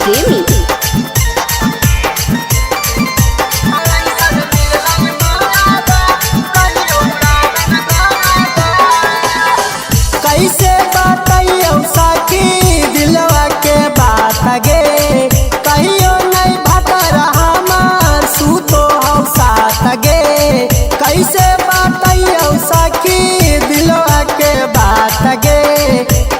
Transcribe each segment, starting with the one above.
प्रेमी। कैसे बतैयौ सखी दिलवा के बात गे, कहियो नहीं भतर हमार सुतो हौ साथ गे। कैसे बतैयौ सखी दिलवा के बात गे,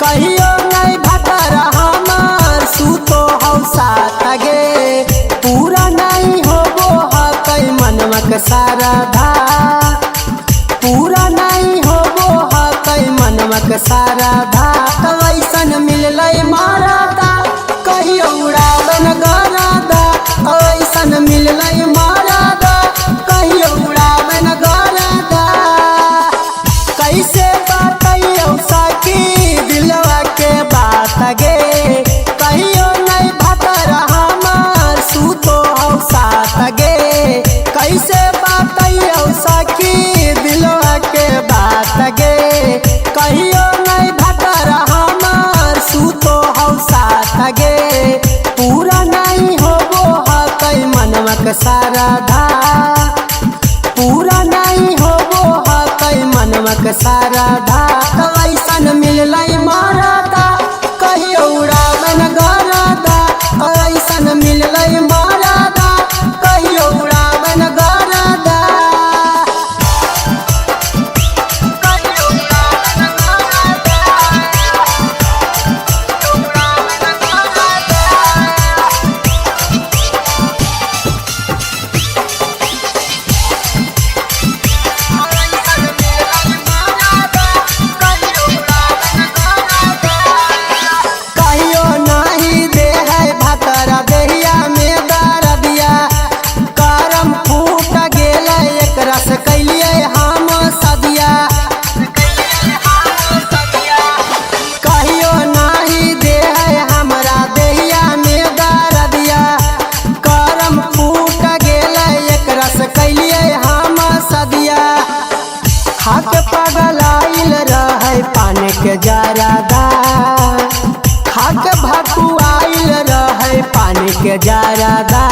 कहियो नहीं भतर हमार सुतो हौ साथ गे। पूरा नहीं होबो हकै मनमक सारधा, पूरा नहीं होबो हकै मनमक सारधा। ऐसन मिललै मारदा कहियो उड़ावन गरदा, ऐसन मिललै मारदा कहियो उड़ावन गरदा। कैसे बतैयौ सखी दिलवा के बात गे, कहियो नहीं भतर हमार सुतो हौ साथ गे। कैसे बतैयौ सखी दिलवा के बात गे, कहियो नहीं भतर हमार सुतो हौ साथ गे। पूरा नहीं होबो हकै मनमक सारधा, पूरा नहीं होबो हकै मनमक सारधा। ऐसन मिललै मारदा कहियो उड़ावन गरदा, ऐसन मिललै मारदा कहियो उड़ावन गरदा। कहियो नहीं दे है भतरा देहिया में दरदिया, करम फूट गेलै एकरा से कैलियै हम सदिया। कहियो नहीं दे है हमरा देहिया में दरदिया, करम फूट गेलै एकरा से कैलियै हम सदिया। खाक पगलाइल रहै पान के जरदा, खाक भकुआइल रहै पानी के जरदा।